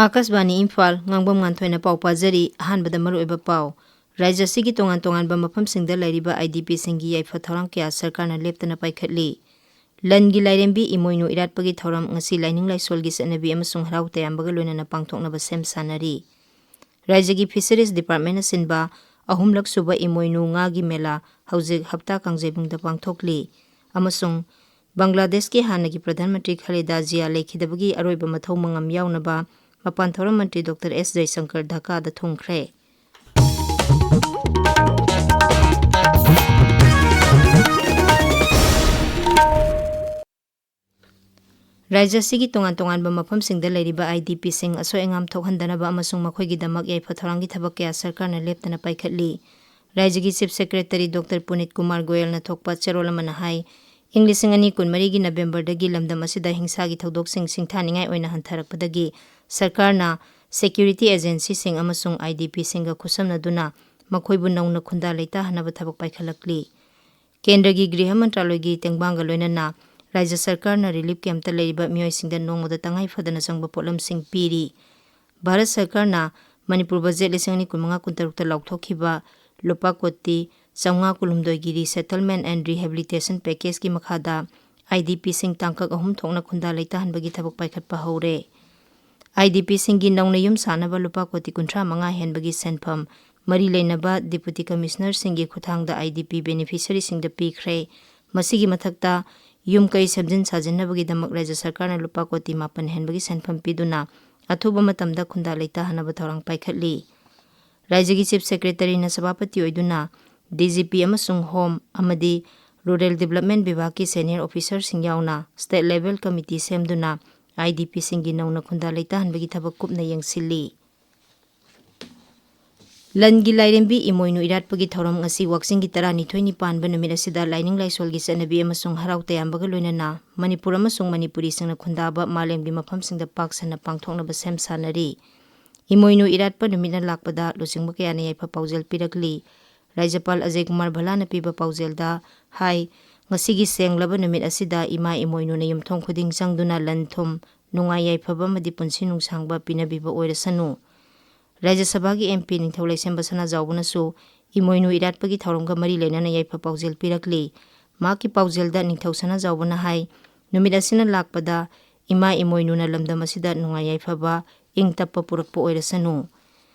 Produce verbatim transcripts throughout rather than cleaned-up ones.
ꯑꯥꯀꯥꯁꯕꯥꯅꯤ ꯏꯝꯐꯥꯜ, ꯉꯥꯡꯕꯝ ꯉꯥꯟꯊꯣꯏꯅ ꯄꯥꯎ ꯄꯥꯖꯔꯤ꯫ ꯑꯍꯥꯟꯕꯗ ꯃꯔꯨꯑꯣꯏꯕ ꯄꯥꯎ꯫ ꯔꯥꯖ꯭ꯌ ꯑꯁꯤꯒꯤ ꯇꯣꯉꯥꯟ ꯇꯣꯉꯥꯟꯕ ꯃꯐꯝꯁꯤꯡꯗ ꯂꯩꯔꯤꯕ IDPꯁꯤꯡꯒꯤ ꯌꯥꯏꯐ ꯊꯧꯔꯥꯡ ꯀꯌꯥ ꯁꯔꯀꯥꯔꯅ ꯂꯦꯞꯇꯅ ꯄꯥꯏꯈꯠꯂꯤ꯫ ꯂꯟꯒꯤ ꯂꯥꯏꯔꯦꯝꯕꯤ ꯏꯃꯣꯏꯅꯨ ꯏꯔꯥꯠꯄꯒꯤ ꯊꯧꯔꯝ ꯉꯁꯤ ꯂꯥꯏꯅꯤꯡ ꯂꯥꯏꯁꯣꯜꯒꯤ ꯆꯠꯅꯕꯤ ꯑꯃꯁꯨꯡ ꯍꯔꯥꯎ ꯇꯌꯥꯝꯕꯒ ꯂꯣꯏꯅꯅ ꯄꯥꯡꯊꯣꯛꯅꯕ ꯁꯦꯝ ꯁꯥꯅꯔꯤ꯫ ꯔꯥꯖ꯭ꯌꯒꯤ Fisheries Departmentꯅ ꯁꯤꯟꯕ ꯑꯍꯨꯝꯂꯛ ꯁꯨꯕ ꯏꯃꯣꯏꯅꯨ ꯉꯥꯒꯤ ꯃꯦꯂꯥ ꯍꯧꯖꯤꯛ ꯍꯞꯇꯥ ꯀꯥꯡꯖꯩꯕꯨꯡꯗ ꯄꯥꯡꯊꯣꯛꯂꯤ꯫ ꯑꯃꯁꯨꯡ ꯕꯪꯒ꯭ꯂꯥꯗꯦꯁꯀꯤ ꯍꯥꯟꯅꯒꯤ ꯄ꯭ꯔꯙꯥꯟ ꯃꯟꯇ꯭ꯔꯤ ꯈꯂꯦꯗꯥ ꯖꯤꯌꯥ ꯂꯩꯈꯤꯗꯕꯒꯤ ꯑꯔꯣꯏꯕ ꯃꯊꯧ ꯃꯉꯝ ꯌꯥꯎꯅꯕ ꯃꯄꯥꯟ ꯊꯧꯔꯝ ꯃꯟꯇ꯭ꯔꯤ ꯗꯣꯛꯇꯔ ꯑꯦꯁ ꯖꯌꯁꯪꯀꯔ ꯙꯥꯀꯥꯗ ꯊꯨꯡꯈ꯭ꯔꯦ꯫ ꯔꯥꯖ꯭ꯌ ꯑꯁꯤꯒꯤ ꯇꯣꯉꯥꯟ ꯇꯣꯉꯥꯟꯕ ꯃꯐꯝꯁꯤꯡꯗ ꯂꯩꯔꯤꯕ IDPꯁꯤꯡ ꯑꯁꯣꯏ ꯑꯉꯥꯝ ꯊꯣꯛꯍꯟꯗꯅꯕ ꯑꯃꯁꯨꯡ ꯃꯈꯣꯏꯒꯤꯗꯃꯛ ꯌꯥꯏꯐ ꯊꯧꯔꯥꯡꯒꯤ ꯊꯕꯛ ꯀꯌꯥ ꯁꯔꯀꯥꯔꯅ ꯂꯦꯞꯇꯅ ꯄꯥꯏꯈꯠꯂꯤ꯫ ꯔꯥꯖ꯭ꯌꯒꯤ Chief Secretary ꯗꯣꯛꯇꯔ ꯄꯨꯅꯤꯠ ꯀꯨꯃꯥꯔ ꯒꯣꯌꯜꯅ ꯊꯣꯛꯄ ꯆꯦꯔꯣꯜ ꯑꯃꯅ ꯍꯥꯏ, ꯏꯪ ꯂꯤꯁꯤꯡ ꯑꯅꯤ ꯀꯨꯟꯃꯔꯤꯒꯤ ꯅꯕꯦꯝꯕꯔꯗꯒꯤ ꯂꯝꯗꯝ ꯑꯁꯤꯗ ꯍꯤꯡꯁꯥꯒꯤ ꯊꯧꯗꯣꯛꯁꯤꯡ ꯁꯤꯡꯊꯥꯅꯤꯡꯉꯥꯏ ꯑꯣꯏꯅ ꯍꯟꯊꯔꯛꯄꯗꯒꯤ ꯁꯔꯀꯥꯔꯅ security agencyꯁꯤꯡ ꯑꯃꯁꯨꯡ IDPꯁꯤꯡꯒ ꯈꯨꯠꯁꯝꯅꯗꯨꯅ ꯃꯈꯣꯏꯕꯨ ꯅꯧꯅ ꯈꯨꯟꯗꯥ ꯂꯩꯇꯥꯍꯟꯅꯕ ꯊꯕꯛ ꯄꯥꯏꯈꯠꯂꯛꯂꯤ꯫ ꯀꯦꯟꯗ꯭ꯔꯒꯤ ꯒ꯭ꯔꯤꯍ ꯃꯟꯇ꯭ꯔꯥꯂꯣꯏꯒꯤ ꯇꯦꯡꯕꯥꯡꯒ ꯂꯣꯏꯅꯅ ꯔꯥꯖ꯭ꯌ ꯁꯔꯀꯥꯔꯅ relief campꯇ ꯂꯩꯔꯤꯕ ꯃꯤꯑꯣꯏꯁꯤꯡꯗ ꯅꯣꯡꯃꯗ ꯇꯉꯥꯏ ꯐꯗꯅ ꯆꯪꯕ ꯄꯣꯠꯂꯝꯁꯤꯡ ꯄꯤꯔꯤ꯫ ꯚꯥꯔꯠ ꯁꯔꯀꯥꯔꯅ ꯃꯅꯤꯄꯨꯔ ꯕꯖꯦꯠ ꯂꯤꯁꯤꯡ ꯑꯅꯤ ꯀꯨꯟꯃꯉꯥ ꯀꯨꯟꯇꯔꯨꯛꯇ ꯂꯥꯎꯊꯣꯛꯈꯤꯕ ꯂꯨꯄꯥ ꯀꯣꯇꯤ ꯆꯥꯝꯃꯉꯥ ꯀꯨꯟꯍꯨꯝꯗꯣꯏꯒꯤ Resettlement and Rehabilitation Packageꯀꯤ ꯃꯈꯥꯗ IDPꯁꯤꯡ ꯇꯥꯡꯀꯛ ꯑꯍꯨꯝ ꯊꯣꯛꯅ ꯈꯨꯟꯗꯥ ꯂꯩꯇꯥꯍꯟꯕꯒꯤ ꯊꯕꯛ ꯄꯥꯏꯈꯠꯄ ꯍꯧꯔꯦ꯫ IDPꯁꯤꯡꯒꯤ ꯅꯧꯅ ꯌꯨꯝ ꯁꯥꯅꯕ ꯂꯨꯄꯥ ꯀꯣꯇꯤ ꯀꯨꯟꯊ꯭ꯔꯥ ꯃꯉꯥ ꯍꯦꯟꯕꯒꯤ ꯁꯦꯟꯐꯝ ꯃꯔꯤ ꯂꯩꯅꯕ Deputy Commissionerꯁꯤꯡꯒꯤ ꯈꯨꯠꯊꯥꯡꯗ IDP beneficiaryꯁꯤꯡꯗ ꯄꯤꯈ꯭ꯔꯦ꯫ ꯃꯁꯤꯒꯤ ꯃꯊꯛꯇ ꯌꯨꯝ ꯀꯩ ꯁꯦꯝꯖꯤꯟ ꯁꯥꯖꯤꯟꯅꯕꯒꯤꯗꯃꯛ ꯔꯥꯖ꯭ꯌ ꯁꯔꯀꯥꯔꯅ ꯂꯨꯄꯥ ꯀꯣꯇꯤ ꯃꯥꯄꯟ ꯍꯦꯟꯕꯒꯤ ꯁꯦꯟꯐꯝ ꯄꯤꯗꯨꯅ ꯑꯊꯨꯕ ꯃꯇꯝꯗ ꯈꯨꯟꯗꯥ ꯂꯩꯇꯥꯍꯟꯅꯕ ꯊꯧꯔꯥꯡ ꯄꯥꯏꯈꯠꯂꯤ꯫ ꯔꯥꯖ꯭ꯌꯒꯤ Chief Secretaryꯅ ꯁꯚꯥꯄꯇꯤ ꯑꯣꯏꯗꯨꯅ DGP ꯑꯃꯁꯨꯡ Home ꯑꯃꯗꯤ Rural Development ꯕꯤꯚꯥꯒꯀꯤ senior officerꯁꯤꯡ ꯌꯥꯎꯅ state level committee ꯁꯦꯝꯗꯨꯅ IDPꯁꯤꯡꯒꯤ ꯅꯧꯅ ꯈꯨꯟꯗꯥ ꯂꯩꯇꯥꯍꯟꯕꯒꯤ ꯊꯕꯛ ꯀꯨꯞꯅ ꯌꯦꯡꯁꯤꯜꯂꯤ꯫ ꯂꯟꯒꯤ ꯂꯥꯏꯔꯦꯝꯕꯤ ꯏꯃꯣꯏꯅꯨ ꯏꯔꯥꯠꯄꯒꯤ ꯊꯧꯔꯝ ꯉꯁꯤ ꯋꯥꯛꯆꯤꯡꯒꯤ ꯇꯔꯥꯅꯤꯊꯣꯏꯅꯤ ꯄꯥꯟꯕ ꯅꯨꯃꯤꯠ ꯑꯁꯤꯗ ꯂꯥꯏꯅꯤꯡ ꯂꯥꯏꯁꯣꯜꯒꯤ ꯆꯠꯅꯕꯤ ꯑꯃꯁꯨꯡ ꯍꯔꯥꯎ ꯇꯌꯥꯝꯕꯒ ꯂꯣꯏꯅꯅ ꯃꯅꯤꯄꯨꯔ ꯑꯃꯁꯨꯡ ꯃꯅꯤꯄꯨꯔꯤꯁꯤꯡꯅ ꯈꯨꯟꯗꯥꯕ ꯃꯥꯂꯦꯝꯒꯤ ꯃꯐꯝꯁꯤꯡꯗ ꯄꯥꯛ ꯁꯟꯅ ꯄꯥꯡꯊꯣꯛꯅꯕ ꯁꯦꯝ ꯁꯥꯅꯔꯤ꯫ ꯏꯃꯣꯏꯅꯨ ꯏꯔꯥꯠꯄ ꯅꯨꯃꯤꯠꯅ ꯂꯥꯛꯄꯗ ꯂꯨꯆꯤꯡꯕ ꯀꯌꯥꯅ ꯌꯥꯏꯐ ꯄꯥꯎꯖꯦꯜ ꯄꯤꯔꯛꯂꯤ꯫ ꯔꯥꯖ꯭ꯌꯄꯥꯜ ꯑꯖꯌ ꯀꯨꯃꯥꯔ ꯚꯜꯂꯥꯅ ꯄꯤꯕ ꯄꯥꯎꯖꯦꯜꯗ ꯍꯥꯏ, ꯉꯁꯤꯒꯤ ꯁꯦꯡꯂꯕ ꯅꯨꯃꯤꯠ ꯑꯁꯤꯗ ꯏꯃꯥ ꯏꯃꯣꯏꯅꯨꯅ ꯌꯨꯝꯊꯣꯡ ꯈꯨꯗꯤꯡ ꯆꯪꯗꯨꯅ ꯂꯟ ꯊꯨꯝ, ꯅꯨꯡꯉꯥꯏ ꯌꯥꯏꯐꯕ ꯑꯃꯗꯤ ꯄꯨꯟꯁꯤ ꯅꯨꯡꯁꯥꯡꯕ ꯄꯤꯅꯕꯤꯕ ꯑꯣꯏꯔꯁꯅꯨ꯫ ꯔꯥꯖ꯭ꯌ ꯁꯚꯥꯒꯤ ꯑꯦꯝ ꯄꯤ ꯅꯤꯡꯊꯧ ꯂꯩꯁꯦꯝꯕ ꯁꯅꯥꯖꯥꯎꯕꯅꯁꯨ ꯏꯃꯣꯏꯅꯨ ꯏꯔꯥꯠꯄꯒꯤ ꯊꯧꯔꯝꯒ ꯃꯔꯤ ꯂꯩꯅꯅ ꯌꯥꯏꯐ ꯄꯥꯎꯖꯦꯜ ꯄꯤꯔꯛꯂꯤ꯫ ꯃꯍꯥꯛꯀꯤ ꯄꯥꯎꯖꯦꯜꯗ ꯅꯤꯡꯊꯧ ꯁꯅꯥꯖꯥꯎꯕꯅ ꯍꯥꯏ, ꯅꯨꯃꯤꯠ ꯑꯁꯤꯅ ꯂꯥꯛꯄꯗ ꯏꯃꯥ ꯏꯃꯣꯏꯅꯨꯅ ꯂꯝꯗꯝ ꯑꯁꯤꯗ ꯅꯨꯡꯉꯥꯏ ꯌꯥꯏꯐꯕ, ꯏꯪ ꯇꯞꯄ ꯄꯨꯔꯛꯄ ꯑꯣꯏꯔꯁꯅꯨ꯫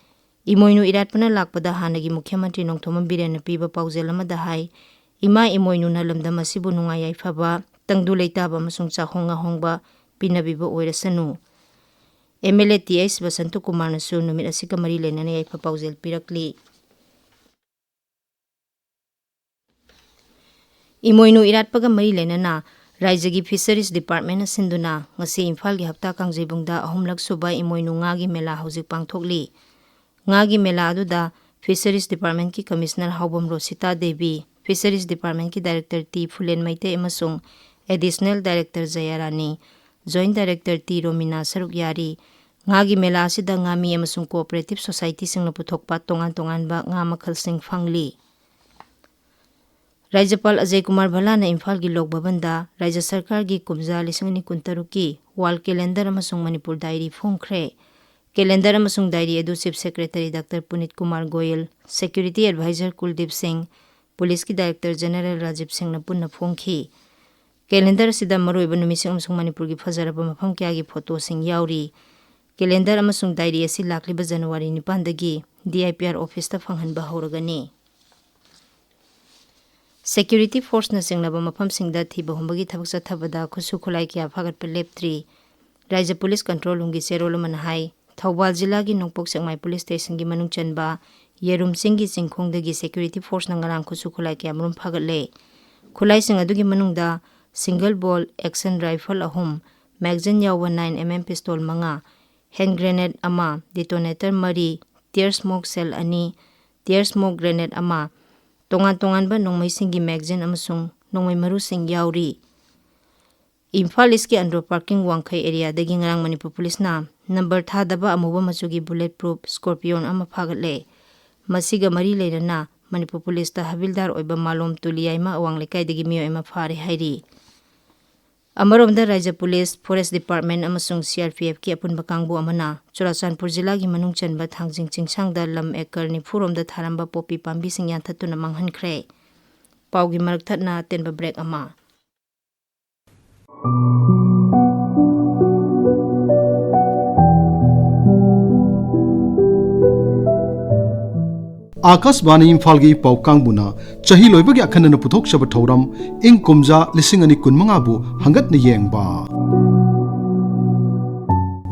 ꯏꯃꯣꯏꯅꯨ ꯏꯔꯥꯠꯄꯅ ꯂꯥꯛꯄꯗ ꯍꯥꯟꯅꯒꯤ ꯃꯨꯈ꯭ꯌ ꯃꯟꯇ꯭ꯔꯤ ꯅꯣꯡꯊꯣꯝꯕꯝ ꯕꯤꯔꯦꯟꯅ ꯄꯤꯕ ꯄꯥꯎꯖꯦꯜ ꯑꯃꯗ ꯍꯥꯏ, ꯏꯃꯥ ꯏꯃꯣꯏꯅꯨꯅ ꯂꯝꯗꯝ ꯑꯁꯤꯕꯨ ꯅꯨꯡꯉꯥꯏ ꯌꯥꯏꯐꯕ, ꯇꯪꯗꯨ ꯂꯩꯇꯥꯕ ꯑꯃꯁꯨꯡ ꯆꯥꯍꯣꯡ ꯉꯥꯍꯣꯡꯕ ꯄꯤꯅꯕꯤꯕ ꯑꯣꯏꯔꯁꯅꯨ꯫ M L A T H Basanta ꯀꯨꯃꯥꯔꯅꯁꯨ ꯅꯨꯃꯤꯠ ꯑꯁꯤꯒ ꯃꯔꯤ ꯂꯩꯅꯅ ꯌꯥꯏꯐ ꯄꯥꯎꯖꯦꯜ ꯄꯤꯔꯛꯂꯤ꯫ ꯏꯃꯣꯏꯅꯨ ꯏꯔꯥꯠꯄꯒ ꯃꯔꯤ ꯂꯩꯅꯅ ꯔꯥꯖ꯭ꯌꯒꯤ ꯐꯤꯁꯔꯤꯁ ꯗꯤꯄꯥꯔꯠꯃꯦꯟꯅ ꯁꯤꯟꯗꯨꯅ ꯉꯁꯤ ꯏꯝꯐꯥꯜꯒꯤ ꯍꯞꯇꯥ ꯀꯥꯡꯖꯩꯕꯨꯡꯗ ꯑꯍꯨꯝꯂꯛ ꯁꯨꯕ ꯏꯃꯣꯏꯅꯨ ꯉꯥꯒꯤ ꯃꯦꯂꯥ ꯍꯧꯖꯤꯛ ꯄꯥꯡꯊꯣꯛꯂꯤ꯫ ꯉꯥꯒꯤ ꯃꯦꯂꯥ ꯑꯗꯨꯗ ꯐꯤꯁꯔꯤꯁ ꯗꯤꯄꯥꯔꯠꯃꯦꯟꯀꯤ ꯀꯃꯤꯁꯅꯔ ꯍꯥꯎꯕꯝ ꯔꯣꯁꯤꯇꯥ ꯗꯦꯕꯤ, ꯐꯤꯁꯔꯤꯁ ꯗꯤꯄꯥꯔꯠꯃꯦꯟꯀꯤ ꯗꯥꯏꯔꯦꯛꯇꯔ ꯇꯤ ꯐꯨꯂꯦꯟ ꯃꯩꯇꯩ ꯑꯃꯁꯨꯡ additional director Jayarani, joint director T Romina ꯁꯔꯨꯛ ꯌꯥꯔꯤ꯫ ꯉꯥꯒꯤ ꯃꯦꯂꯥ ꯑꯁꯤꯗ ꯉꯥꯃꯤ ꯑꯃꯁꯨꯡ ꯀꯣꯑꯣꯄꯔꯦꯇꯤꯚ ꯁꯣꯁꯥꯏꯇꯤꯁꯤꯡꯅ ꯄꯨꯊꯣꯛꯄ ꯇꯣꯉꯥꯟ ꯇꯣꯉꯥꯟꯕ ꯉꯥ ꯃꯈꯜꯁꯤꯡ ꯐꯪꯂꯤ꯫ ꯔꯥꯖ꯭ꯌꯄꯥꯜ ꯑꯖꯌ ꯀꯨꯃꯥꯔ ꯚꯜꯂꯥꯅ ꯏꯝꯐꯥꯜꯒꯤ ꯂꯣꯛ ꯚꯕꯟꯗ ꯔꯥꯖ꯭ꯌ ꯁꯔꯀꯥꯔꯒꯤ ꯀꯨꯝꯖꯥ ꯂꯤꯁꯤꯡ ꯑꯅꯤ ꯀꯨꯟꯇꯔꯨꯛꯀꯤ ꯋꯥꯜ ꯀꯦꯂꯦꯟꯗꯔ ꯑꯃꯁꯨꯡ ꯃꯅꯤꯄꯨꯔ ꯗꯥꯏꯔꯤ ꯐꯣꯡꯈ꯭ꯔꯦ꯫ ꯀꯦꯂꯦꯟꯗꯔ ꯑꯃꯁꯨꯡ ꯗꯥꯏꯔꯤ ꯑꯗꯨ chief secretary doctor Puneet Kumar Goel, security adviser Kuldeep Singh, ꯄꯨꯂꯤꯁꯀꯤ ꯗꯥꯏꯔꯦꯛꯇꯔ ꯖꯦꯅꯔꯦꯜ ꯔꯥꯖꯤꯕ ꯁꯤꯡꯅ ꯄꯨꯟꯅ ꯐꯣꯡꯈꯤ꯫ ꯀꯦꯂꯦꯟꯗꯔ ꯑꯁꯤꯗ ꯃꯔꯨꯑꯣꯏꯕ ꯅꯨꯃꯤꯠꯁꯤꯡ ꯑꯃꯁꯨꯡ ꯃꯅꯤꯄꯨꯔꯒꯤ ꯐꯖꯔꯕ ꯃꯐꯝ ꯀꯌꯥꯒꯤ ꯐꯣꯇꯣꯁꯤꯡ ꯌꯥꯎꯔꯤ꯫ ꯀꯦꯂꯦꯟꯗꯔ ꯑꯃꯁꯨꯡ ꯗꯥꯏꯔꯤ ꯑꯁꯤ ꯂꯥꯛꯂꯤꯕ January ꯅꯤꯄꯥꯟꯗꯒꯤ D I P R ꯑꯣꯐꯤꯁꯇ ꯐꯪꯍꯟꯕ ꯍꯧꯔꯒꯅꯤ꯫ ꯁꯦꯀ꯭ꯌꯨꯔꯤꯇꯤ ꯐꯣꯔꯁꯅ ꯆꯤꯡꯂꯕ ꯃꯐꯝꯁꯤꯡꯗ ꯊꯤꯕ ꯍꯨꯝꯕꯒꯤ ꯊꯕꯛ ꯆꯠꯊꯕꯗ ꯈꯨꯠꯁꯨ ꯈꯨꯠꯂꯥꯏ ꯀꯌꯥ ꯐꯥꯒꯠꯄ ꯂꯦꯞꯇ꯭ꯔꯤ꯫ ꯔꯥꯖ꯭ꯌ ꯄꯨꯂꯤꯁ ꯀꯟꯇ꯭ꯔꯣꯜ ꯔꯨꯝꯒꯤ ꯆꯦꯔꯣꯜ ꯑꯃꯅ ꯍꯥꯏ, ꯊꯧꯕꯥꯜ ꯖꯤꯂꯥꯒꯤ ꯅꯣꯡꯄꯣꯛ ꯁꯦꯛꯃꯥꯏ ꯄꯨꯂꯤꯁ ꯁ꯭ꯇꯦꯁꯟꯒꯤ ꯃꯅꯨꯡ ꯆꯟꯕ ꯌꯦꯔꯨꯝ ꯆꯤꯡꯒꯤ ꯆꯤꯡꯈꯣꯡꯗꯒꯤ ꯁꯦꯀ꯭ꯌꯨꯔꯤꯇꯤ ꯐꯣꯔꯁꯅ ꯉꯔꯥꯡ ꯈꯨꯠꯁꯨ ꯈꯨꯠꯂꯥꯏ ꯀꯌꯥꯃꯔꯨꯝ ꯐꯥꯒꯠꯂꯦ꯫ ꯈꯨꯠꯂꯥꯏꯁꯤꯡ ꯑꯗꯨꯒꯤ ꯃꯅꯨꯡꯗ ꯁꯤꯡꯒꯜ ꯕꯣꯜ ꯑꯦꯛꯁꯟ ꯔꯥꯏꯐꯜ ꯑꯍꯨꯝ, ꯃꯦꯒꯖꯤꯟ ꯌꯥꯎꯕ ꯅꯥꯏꯟ ꯑꯦꯝ ꯑꯦꯝ ꯄꯤꯁꯇꯣꯜ ꯃꯉꯥ, ꯍꯦꯟ ꯒ꯭ꯔꯦꯅꯦꯗ ꯑꯃ, ꯗꯤꯇꯣꯅꯦꯇꯔ ꯃꯔꯤ, ꯇꯤꯌꯔ ꯁ꯭ꯃꯣꯛ ꯁꯦꯜ ꯑꯅꯤ, ꯇꯤꯌꯔ ꯁ꯭ꯃꯣꯛ ꯒ꯭ꯔꯦꯅꯦꯗ ꯑꯃ, ꯇꯣꯉꯥꯟ ꯇꯣꯉꯥꯟꯕ ꯅꯣꯡꯃꯩꯁꯤꯡꯒꯤ ꯃꯦꯒꯖꯤꯟ ꯑꯃꯁꯨꯡ ꯅꯣꯡꯃꯩ ꯃꯔꯨꯁꯤꯡ ꯌꯥꯎꯔꯤ꯫ ꯏꯝꯐꯥꯜ ꯏꯁꯀꯤ ꯑꯟꯗ꯭ꯔꯣ ꯄꯥꯔꯀꯤꯡ ꯋꯥꯡꯈꯩ ꯑꯦꯔꯤꯌꯥꯗꯒꯤ ꯉꯔꯥꯡ ꯃꯅꯤꯄꯨꯔ ꯄꯨꯂꯤꯁꯅ ꯅꯝꯕꯔ ꯊꯥꯗꯕ ꯑꯃꯨꯕ ꯃꯆꯨꯒꯤ ꯕꯨꯂꯦꯠ ꯄ꯭ꯔꯨꯐ ꯁ꯭ꯀꯣꯔꯄꯤꯌꯣꯟ ꯑꯃ ꯐꯥꯒꯠꯂꯦ꯫ ꯃꯁꯤꯒ ꯃꯔꯤ ꯂꯩꯅꯅ ꯃꯅꯤꯄꯨꯔ ꯄꯨꯂꯤꯁꯇ ꯍꯕꯤꯜꯗꯥꯔ ꯑꯣꯏꯕ ꯃꯥꯂꯣꯝ ꯇꯨꯂꯤꯌꯥꯏꯃ ꯑꯋꯥꯡ ꯂꯩꯀꯥꯏꯗꯒꯤ ꯃꯤꯑꯣꯏ ꯑꯃ ꯐꯥꯔꯦ ꯍꯥꯏꯔꯤ꯫ ꯑꯃꯔꯣꯝꯗ, ꯔꯥꯏꯖ꯭ꯌ ꯄꯨꯂꯤꯁ, ꯐꯣꯔꯦꯁ ꯗꯤꯄꯥꯔꯠꯃꯦꯟ ꯑꯃꯁꯨꯡ ꯁꯤ ꯑꯥꯔ ꯄꯤ ꯑꯦꯐꯀꯤ ꯑꯄꯨꯟꯕ ꯀꯥꯡꯕꯨ ꯑꯃꯅ ꯆꯨꯔꯥꯆꯥꯟꯄꯨꯔ ꯖꯤꯂꯥꯒꯤ ꯃꯅꯨꯡ ꯆꯟꯕ ꯊꯥꯡꯖꯤꯡ ꯆꯤꯡꯁꯥꯡꯗ ꯂꯝ ꯑꯦꯀꯔ ꯅꯤꯐꯨ ꯔꯣꯝꯗ ꯊꯥꯔꯝꯕ ꯄꯣꯄꯤ ꯄꯥꯝꯕꯤꯁꯤꯡ ꯌꯥꯟꯊꯠꯇꯨꯅ ꯃꯥꯡꯍꯟꯈ꯭ꯔꯦ꯫ ꯄꯥꯎꯒꯤ ꯃꯔꯛ ꯊꯠꯅ ꯑꯇꯦꯟꯕ ꯕ꯭ꯔꯦꯛ ꯑꯃ꯫ ꯑꯥꯀꯥꯁꯕꯥꯅꯤ ꯏꯝꯐꯥꯜꯒꯤ ꯄꯥꯎ ꯀꯥꯡꯕꯨꯅ ꯆꯍꯤ ꯂꯣꯏꯕꯒꯤ ꯑꯈꯟꯅꯅ ꯄꯨꯊꯣꯛꯆꯕ ꯊꯧꯔꯝ ꯏꯪ ꯀꯨꯝꯖꯥ ꯂꯤꯁꯤꯡ ꯑꯅꯤ ꯀꯨꯟꯃꯉꯥꯕꯨ ꯍꯪꯒꯠꯅ ꯌꯦꯡꯕ꯫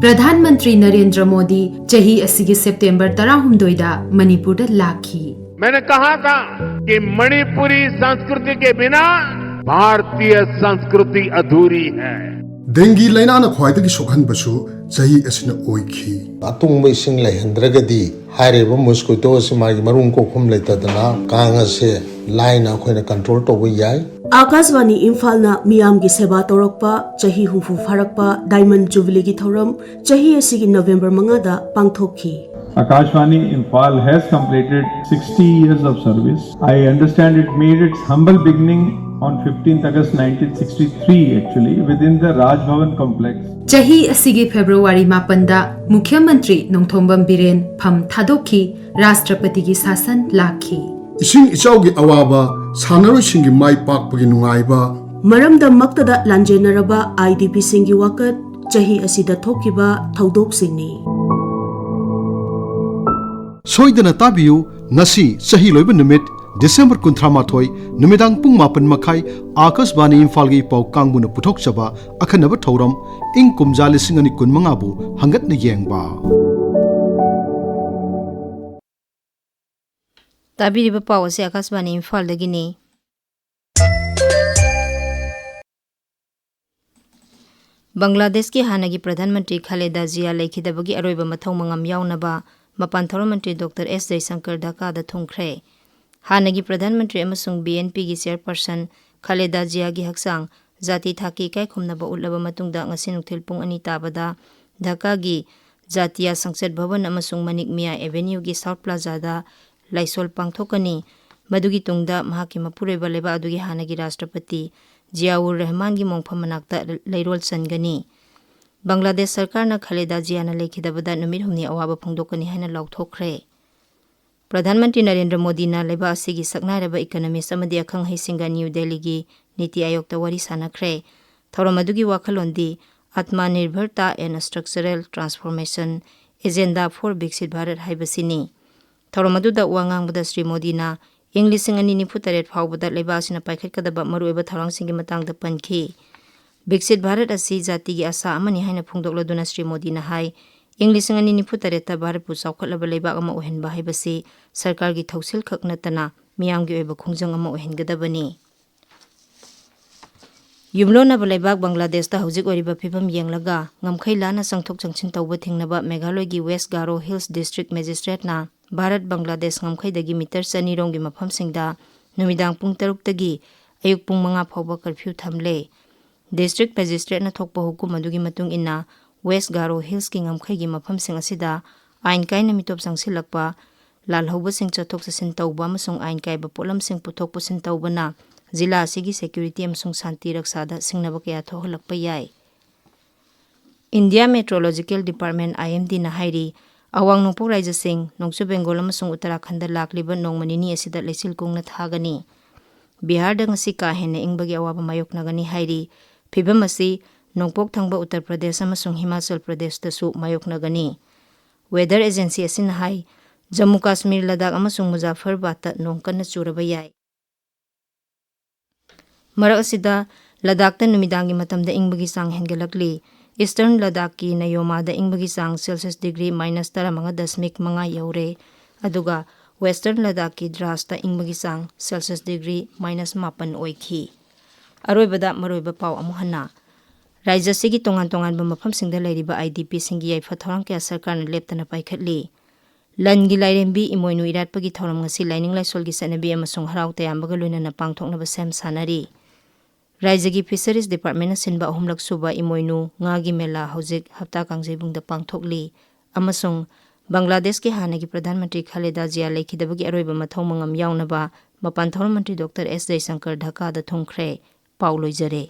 ꯄ꯭ꯔꯙꯥꯟ ꯃꯟꯇ꯭ꯔꯤ ꯅꯔꯦꯟꯗ꯭ꯔ ꯃꯣꯗꯤ ꯆꯍꯤ ꯑꯁꯤꯒꯤ ꯁꯦꯞꯇꯦꯝꯕꯔ ꯇꯔꯥꯍꯨꯝꯗꯣꯏꯗ ꯃꯅꯤꯄꯨꯔꯗ ꯂꯥꯛꯈꯤ꯫ मैंने कहा था कि मणिपुरी संस्कृति के बिना भारतीय संस्कृति अधूरी है। ꯗꯦꯡꯒꯤ ꯂꯥꯏꯅꯥꯅ ꯈ꯭ꯋꯥꯏꯗꯒꯤ ꯁꯣꯛꯍꯟꯕꯁꯨ ꯆꯍꯤ ꯑꯁꯤꯅ ꯑꯣꯏꯈꯤ꯫ ꯑꯇꯨꯡꯕ ꯏꯁꯤꯡ ꯂꯩꯍꯟꯗ꯭ꯔꯒꯗꯤ ꯍꯥꯏꯔꯤꯕ ꯃꯣꯁꯀꯤꯇꯣ ꯑꯁꯤ ꯃꯥꯒꯤ ꯃꯔꯨꯝ ꯀꯣꯛꯐꯝ ꯂꯩꯇꯗꯅ ꯀꯥꯡ ꯑꯁꯦ ꯂꯥꯏꯅ ꯑꯩꯈꯣꯏꯅ ꯀꯟꯇ꯭ꯔꯣꯜ ꯇꯧꯕ ꯌꯥꯏ꯫ ꯑꯥꯀꯥꯁꯕꯥꯅꯤ ꯏꯝꯐꯥꯜꯅ ꯃꯤꯌꯥꯝꯒꯤ ꯁꯦꯕꯥ ꯇꯧꯔꯛꯄ ꯆꯍꯤ ꯍꯨꯝꯐꯨ ꯐꯥꯔꯛꯄ ꯗꯥꯏꯃꯟ ꯖꯨꯕꯤꯂꯤꯒꯤ ꯊꯧꯔꯝ ꯆꯍꯤ ꯑꯁꯤꯒꯤ ꯅꯕꯦꯝꯕꯔ ꯃꯉꯥꯗ ꯄꯥꯡꯊꯣꯛꯈꯤ꯫ Akashvani Imphal has completed sixty years of service. I understand it made its humble beginning on fifteenth August nineteen sixty-three, actually, within the Raj Bhavan complex. ꯆꯍꯤ ꯑꯁꯤꯒꯤ ꯐꯦꯕ꯭ꯔꯨꯋꯥꯔꯤ ꯃꯥꯄꯟꯗ ꯃꯨꯈ꯭ꯌ ꯃꯟꯇ꯭ꯔꯤ ꯅꯣꯡꯊꯣꯝꯕꯝ ꯕꯤꯔꯦꯟ ꯐꯝ ꯊꯥꯗꯣꯛꯈꯤ, ꯔꯥꯁꯇ꯭ꯔꯄꯇꯤꯒꯤ ꯁꯥꯁꯟ ꯂꯥꯛꯈꯤ꯫ ꯏꯁꯤꯡ ꯏꯆꯥꯎꯒꯤ ꯑꯋꯥꯕ, ꯁꯥꯟꯅꯔꯣꯏꯁꯤꯡꯒꯤ ꯃꯥꯏ ꯄꯥꯛꯄꯒꯤ ꯅꯨꯡꯉꯥꯏꯕ, ꯃꯔꯝꯗꯝ ꯃꯛꯇꯗ ꯂꯥꯟꯖꯦꯟꯅꯔꯕ ꯑꯥꯏ ꯗꯤ ꯄꯤꯁꯤꯡꯒꯤ ꯋꯥꯀꯠ, ꯆꯍꯤ ꯑꯁꯤꯗ ꯊꯣꯛꯈꯤꯕ ꯊꯧꯗꯣꯛꯁꯤꯡꯅꯤ꯫ ꯁꯣꯏꯗꯅ ꯇꯥꯕꯤꯌꯨ, ꯉꯁꯤ ꯆꯍꯤ ꯂꯣꯏꯕ ꯅꯨꯃꯤꯠ, ꯗꯤꯁꯦꯝꯕꯔ ꯀꯨꯟꯊ꯭ꯔꯥ ꯃꯥꯊꯣꯏ, ꯅꯨꯃꯤꯗꯥꯡ ꯄꯨꯡ ꯃꯥꯄꯟ ꯃꯈꯥꯏ, ꯑꯥꯀꯥꯁꯕꯥꯅꯤ ꯏꯝꯐꯥꯜꯒꯤ ꯄꯥꯎ ꯀꯥꯡꯕꯨꯅ ꯄꯨꯊꯣꯛꯆꯕ ꯑꯈꯟꯅꯕ ꯊꯧꯔꯝ ꯏꯪ ꯀꯨꯝꯖꯥ ꯂꯤꯁꯤꯡ ꯑꯅꯤ ꯀꯨꯟꯃꯉꯥꯕꯨ ꯍꯪꯒꯠꯅ ꯌꯦꯡꯕ꯫ ꯇꯥꯕꯤꯔꯤꯕ ꯄꯥꯎ ꯑꯁꯤ ꯑꯥꯀꯥꯁꯕꯥꯅꯤ ꯏꯝꯐꯥꯜꯗꯒꯤꯅꯤ꯫ ꯕꯪꯒ꯭ꯂꯥꯗꯦꯁꯀꯤ ꯍꯥꯟꯅꯒꯤ ꯄ꯭ꯔꯙꯥꯟ ꯃꯟꯇ꯭ꯔꯤ ꯈꯥꯂꯦꯗꯥ ꯖꯤꯌꯥ ꯂꯩꯈꯤꯗꯕꯒꯤ ꯑꯔꯣꯏꯕ ꯃꯊꯧ ꯃꯉꯝ ꯌꯥꯎꯅꯕ ꯃꯄꯥꯟ ꯊꯧꯔꯝ ꯃꯟꯇ꯭ꯔꯤ ꯗꯣꯛꯇꯔ ꯑꯦꯁ ꯖꯌꯁꯪꯀꯔ ꯙꯥꯀꯥꯗ ꯊꯨꯡꯈ꯭ꯔꯦ꯫ ꯍꯥꯟꯅꯒꯤ ꯄ꯭ꯔꯙꯥꯟ ꯃꯟꯇ꯭ꯔꯤ ꯑꯃꯁꯨꯡ ꯕꯤ ꯑꯦꯟ ꯄꯤꯒꯤ ꯆꯤꯌꯔꯄꯔꯁꯟ ꯈꯥꯂꯦꯗꯥ ꯖꯤꯌꯥꯒꯤ ꯍꯛꯆꯥꯡ ꯖꯥꯇꯤ ꯊꯥꯛꯀꯤ ꯏꯀꯥꯏ ꯈꯨꯝꯅꯕ ꯎꯠꯂꯕ ꯃꯇꯨꯡꯗ ꯉꯁꯤ ꯅꯨꯡꯊꯤꯜ ꯄꯨꯡ ꯑꯅꯤ ꯇꯥꯕꯗ ꯙꯥꯀꯥꯒꯤ ꯖꯥꯇꯤꯌꯥ ꯁꯪꯁꯗ ꯚꯕꯟ ꯑꯃꯁꯨꯡ ꯃꯅꯤꯛ ꯃꯤꯌꯥ ꯑꯦꯚꯦꯅ꯭ꯌꯨꯒꯤ ꯁꯥꯎꯊ ꯄ꯭ꯂꯥꯖꯥꯗ ꯂꯥꯏꯁꯣꯜ ꯄꯥꯡꯊꯣꯛꯀꯅꯤ꯫ ꯃꯗꯨꯒꯤ ꯇꯨꯡꯗ ꯃꯍꯥꯛꯀꯤ ꯃꯄꯨꯔꯣꯏꯕ ꯂꯩꯕꯥꯛ ꯑꯗꯨꯒꯤ ꯍꯥꯟꯅꯒꯤ ꯔꯥꯁꯇ꯭ꯔꯄꯇꯤ ꯖꯤꯌꯥꯎꯔ ꯔꯦꯍꯃꯥꯟꯒꯤ ꯃꯣꯡꯐꯝ ꯃꯅꯥꯛꯇ ꯂꯩꯔꯣꯜ ꯆꯟꯒꯅꯤ꯫ ꯕꯪꯒ꯭ꯂꯥꯗꯦꯁ ꯁꯔꯀꯥꯔꯅ ꯈꯂꯦꯗꯥ ꯖꯤꯌꯥꯅ ꯂꯩꯈꯤꯗꯕꯗ ꯅꯨꯃꯤꯠ ꯍꯨꯝꯅꯤ ꯑꯋꯥꯕ ꯐꯣꯡꯗꯣꯛꯀꯅꯤ ꯍꯥꯏꯅ ꯂꯥꯎꯊꯣꯛꯈ꯭ꯔꯦ꯫ ꯄ꯭ꯔꯙꯥꯟ ꯃꯟꯇ꯭ꯔꯤ ꯅꯔꯦꯟꯗ꯭ꯔ ꯃꯣꯗꯤꯅ ꯂꯩꯕꯥꯛ ꯑꯁꯤꯒꯤ ꯁꯛꯅꯥꯏꯔꯕ economist ꯑꯃꯗꯤ ꯑꯈꯪ ꯑꯍꯩꯁꯤꯡꯒ ꯅ꯭ꯌꯨ ꯗꯦꯜꯂꯤꯒꯤ ꯅꯤꯇꯤ ꯑꯥꯌꯣꯒꯇ ꯋꯥꯔꯤ ꯁꯥꯟꯅꯈ꯭ꯔꯦ꯫ ꯊꯧꯔꯝ ꯑꯗꯨꯒꯤ ꯋꯥꯈꯜꯂꯣꯟꯗꯤ Atmanirbharta and Structural Transformation Agenda for Viksit Bharat ꯍꯥꯏꯕꯁꯤꯅꯤ꯫ ꯊꯧꯔꯝ ꯑꯗꯨꯗ ꯋꯥ ꯉꯥꯡꯕꯗ ꯁ꯭ꯔꯤ ꯃꯣꯗꯤꯅ ꯏꯪ ꯂꯤꯁꯤꯡ ꯑꯅꯤ ꯅꯤꯐꯨ ꯇꯔꯦꯠ ꯐꯥꯎꯕꯗ ꯂꯩꯕꯥꯛ ꯑꯁꯤꯅ ꯄꯥꯏꯈꯠꯀꯗꯕ ꯃꯔꯨꯑꯣꯏꯕ ꯊꯧꯔꯥꯡꯁꯤꯡꯒꯤ ꯃꯇꯥꯡꯗ ꯄꯟꯈꯤ꯫ ꯕꯤꯛꯁꯤꯠ ꯚꯥꯔꯠ ꯑꯁꯤ ꯖꯥꯇꯤꯒꯤ ꯑꯥꯁꯥ ꯑꯃꯅꯤ ꯍꯥꯏꯅ ꯐꯣꯡꯗꯣꯛꯂꯗꯨꯅ ꯁ꯭ꯔꯤ ꯃꯣꯗꯤꯅ ꯍꯥꯏ, ꯏꯪ ꯂꯤꯁꯤꯡ ꯑꯅꯤ ꯅꯤꯐꯨ ꯇꯔꯦꯠꯇ ꯚꯥꯔꯠꯄꯨ ꯆꯥꯎꯈꯠꯂꯕ ꯂꯩꯕꯥꯛ ꯑꯃ ꯑꯣꯏꯍꯟꯕ ꯍꯥꯏꯕꯁꯤ ꯁꯔꯀꯥꯔꯒꯤ ꯊꯧꯁꯤꯜ ꯈꯛ ꯅꯠꯇꯅ ꯃꯤꯌꯥꯝꯒꯤ ꯑꯣꯏꯕ ꯈꯣꯡꯖꯪ ꯑꯃ ꯑꯣꯏꯍꯟꯒꯗꯕꯅꯤ꯫ ꯌꯨꯝꯂꯣꯟꯅꯕ ꯂꯩꯕꯥꯛ ꯕꯪꯒ꯭ꯂꯥꯗꯦꯁꯇ ꯍꯧꯖꯤꯛ ꯑꯣꯏꯔꯤꯕ ꯐꯤꯕꯝ ꯌꯦꯡꯂꯒ ꯉꯝꯈꯩ ꯂꯥꯟꯅ ꯆꯪꯊꯣꯛ ꯆꯪꯁꯤꯟ ꯇꯧꯕ ꯊꯤꯡꯅꯕ ꯃꯦꯘꯥꯂꯣꯏꯒꯤ ꯋꯦꯁ ꯒꯥꯔꯣ ꯍꯤꯜꯁ ꯗꯤꯁꯇ꯭ꯔꯤꯛ ꯃꯦꯖꯤꯁꯇ꯭ꯔꯦꯠꯅ ꯚꯥꯔꯠ ꯕꯪꯒ꯭ꯂꯥꯗꯦꯁ ꯉꯝꯈꯩꯗꯒꯤ ꯃꯤꯇꯔ ꯆꯅꯤ ꯔꯣꯝꯒꯤ ꯃꯐꯝꯁꯤꯡꯗ ꯅꯨꯃꯤꯗꯥꯡ ꯄꯨꯡ ꯇꯔꯨꯛꯇꯒꯤ ꯑꯌꯨꯛ ꯄꯨꯡ ꯃꯉꯥ ꯐꯥꯎꯕ ꯀꯔꯐ꯭ꯌꯨ ꯊꯝꯂꯦ꯫ ꯗꯤꯁꯇ꯭ꯔꯤꯛ ꯃꯦꯖꯤꯁꯇ꯭ꯔꯦꯠꯅ ꯊꯣꯛꯄ ꯍꯨꯀꯨꯝ ꯑꯗꯨꯒꯤ ꯃꯇꯨꯡ ꯏꯟꯅ, ꯋꯦꯁ ꯒꯥꯔꯣ ꯍꯤꯜꯁꯀꯤ ꯉꯝꯈꯩꯒꯤ ꯃꯐꯝꯁꯤꯡ ꯑꯁꯤꯗ ꯑꯥꯏꯟ ꯀꯥꯏꯅ ꯃꯤꯇꯣꯞ ꯆꯪꯁꯤꯜꯂꯛꯄ, ꯂꯥꯜꯍꯧꯕꯁꯤꯡ ꯆꯠꯊꯣꯛ ꯆꯠꯁꯤꯟ ꯇꯧꯕ ꯑꯃꯁꯨꯡ ꯑꯥꯏꯟ ꯀꯥꯏꯕ ꯄꯣꯠꯂꯝꯁꯤꯡ ꯄꯨꯊꯣꯛ ꯄꯨꯁꯤꯟ ꯇꯧꯕꯅ ꯖꯤꯂꯥ ꯑꯁꯤꯒꯤ ꯁꯦꯀ꯭ꯌꯨꯔꯤꯇꯤ ꯑꯃꯁꯨꯡ ꯁꯥꯟꯇꯤ ꯔꯛꯁꯥꯗ ꯁꯤꯡꯅꯕ ꯀꯌꯥ ꯊꯣꯛꯍꯜꯂꯛꯄ ꯌꯥꯏ꯫ ꯏꯟꯗꯤꯌꯥ ꯃꯦꯇ꯭ꯔꯣꯂꯣꯖꯤꯀꯦꯜ ꯗꯤꯄꯥꯔꯠꯃꯦꯟ, IMDꯅ ꯍꯥꯏꯔꯤ, ꯑꯋꯥꯡ ꯅꯣꯡꯄꯣꯛ ꯔꯥꯏꯖ꯭ꯌꯁꯤꯡ, ꯅꯣꯡꯆꯨꯞ ꯕꯦꯡꯒꯣꯜ ꯑꯃꯁꯨꯡ ꯎꯠꯇꯔꯥꯈꯟꯗ ꯂꯥꯛꯂꯤꯕ ꯅꯣꯡꯃ ꯅꯤꯅꯤ ꯑꯁꯤꯗ ꯂꯩꯆꯤꯜ ꯀꯨꯡꯅ ꯊꯥꯒꯅꯤ꯫ ꯕꯤꯍꯥꯔꯗ ꯉꯁꯤ ꯀꯥ ꯍꯦꯟꯅ ꯏꯪꯕꯒꯤ ꯑꯋꯥꯕ ꯃꯥꯌꯣꯛꯅꯒꯅꯤ ꯍꯥꯏꯔꯤ꯫ ꯐꯤꯚꯝ ꯑꯁꯤ ꯅꯣꯡꯄꯣꯛ ꯊꯪꯕ ꯎꯠꯇꯔ ꯄ꯭ꯔꯗꯦꯁ ꯑꯃꯁꯨꯡ ꯍꯤꯃꯥꯆꯜ ꯄ꯭ꯔꯗꯦꯁꯇꯁꯨ ꯃꯥꯌꯣꯛꯅꯒꯅꯤ꯫ ꯋꯦꯗꯔ ꯑꯦꯖꯦꯟꯁꯤ ꯑꯁꯤꯅ ꯍꯥꯏ, ꯖꯝꯃꯨ ꯀꯥꯁꯃꯤꯔ, ꯂꯗꯥꯈ ꯑꯃꯁꯨꯡ ꯃꯨꯖꯥꯐꯔꯕꯥꯗꯇ ꯅꯣꯡ ꯀꯟꯅ ꯆꯨꯔꯕ ꯌꯥꯏ꯫ ꯃꯔꯛ ꯑꯁꯤꯗ, ꯂꯗꯥꯈꯇ ꯅꯨꯃꯤꯗꯥꯡꯒꯤ ꯃꯇꯝꯗ ꯏꯪꯕꯒꯤ ꯆꯥꯡ ꯍꯦꯟꯒꯠꯂꯛꯂꯤ꯫ ꯏꯁꯇꯔꯟ ꯂꯗꯥꯈꯀꯤ ꯅꯌꯣꯃꯥꯗ ꯏꯪꯕꯒꯤ ꯆꯥꯡ ꯁꯦꯜꯁꯤꯌꯁ ꯗꯤꯒ꯭ꯔꯤ ꯃꯥꯏꯅꯁ ꯇꯔꯥꯃꯉꯥ ꯗꯁꯃꯤꯛ ꯃꯉꯥ ꯌꯧꯔꯦ, ꯑꯗꯨꯒ ꯋꯦꯁꯇꯔꯟ ꯂꯗꯥꯈꯀꯤ ꯗ꯭ꯔꯥꯁꯇ ꯏꯪꯕꯒꯤ ꯆꯥꯡ ꯁꯦꯜꯁꯤꯌꯁ ꯗꯤꯒ꯭ꯔꯤ ꯃꯥꯏꯅꯁ ꯃꯥꯄꯟ ꯑꯣꯏꯈꯤ꯫ ꯑꯔꯣꯏꯕꯗ ꯃꯔꯨꯑꯣꯏꯕ ꯄꯥꯎ ꯑꯃꯨꯛ ꯍꯟꯅ꯫ ꯔꯥꯏꯖ꯭ꯌ ꯑꯁꯤꯒꯤ ꯇꯣꯉꯥꯟ ꯇꯣꯉꯥꯟꯕ ꯃꯐꯝꯁꯤꯡꯗ ꯂꯩꯔꯤꯕ IDPꯁꯤꯡꯒꯤ ꯌꯥꯏꯐ ꯊꯧꯔꯥꯡ ꯀꯌꯥ ꯁꯔꯀꯥꯔꯅ ꯂꯦꯞꯇꯅ ꯄꯥꯏꯈꯠꯂꯤ꯫ ꯂꯟꯒꯤ ꯂꯥꯏꯔꯦꯝꯕꯤ ꯏꯃꯣꯏꯅꯨ ꯏꯔꯥꯠꯄꯒꯤ ꯊꯧꯔꯝ ꯉꯁꯤ ꯂꯥꯏꯅꯤꯡ ꯂꯥꯏꯁꯣꯜꯒꯤ ꯆꯠꯅꯕꯤ ꯑꯃꯁꯨꯡ ꯍꯔꯥꯎ ꯇꯌꯥꯝꯕꯒ ꯂꯣꯏꯅꯅ ꯄꯥꯡꯊꯣꯛꯅꯕ ꯁꯦꯝ ꯁꯥꯅꯔꯤ꯫ ꯔꯥꯏꯖ꯭ꯌꯒꯤ ꯐꯤꯁꯔꯤꯁ ꯗꯤꯄꯥꯔꯠꯃꯦꯟꯅ ꯁꯤꯟꯕ ꯑꯍꯨꯝꯂꯛ ꯁꯨꯕ ꯏꯃꯣꯏꯅꯨ ꯉꯥꯒꯤ ꯃꯦꯂꯥ ꯍꯧꯖꯤꯛ ꯍꯞꯇꯥ ꯀꯥꯡꯖꯩꯕꯨꯡꯗ ꯄꯥꯡꯊꯣꯛꯂꯤ ꯑꯃꯁꯨꯡ ꯕꯪꯒ꯭ꯂꯥꯗꯦꯁꯀꯤ ꯍꯥꯟꯅꯒꯤ ꯄ꯭ꯔꯙꯥꯟ ꯃꯟꯇ꯭ꯔꯤ ꯈꯥꯂꯦꯗꯥ ꯖꯤꯌꯥ ꯂꯩꯈꯤꯗꯕꯒꯤ ꯑꯔꯣꯏꯕ ꯃꯊꯧ ꯃꯉꯝ ꯌꯥꯎꯅꯕ ꯃꯄꯥꯟ ꯊꯧꯔꯝ ꯃꯟꯇ꯭ꯔꯤ ꯗꯣꯛꯇꯔ ꯑꯦꯁ ꯖꯌꯁꯪꯀꯔ ꯙꯥꯀꯥꯗ ꯊꯨꯡꯈ꯭ꯔꯦ꯫ ꯄꯥꯎ ꯂꯣꯏꯖꯔꯦ꯫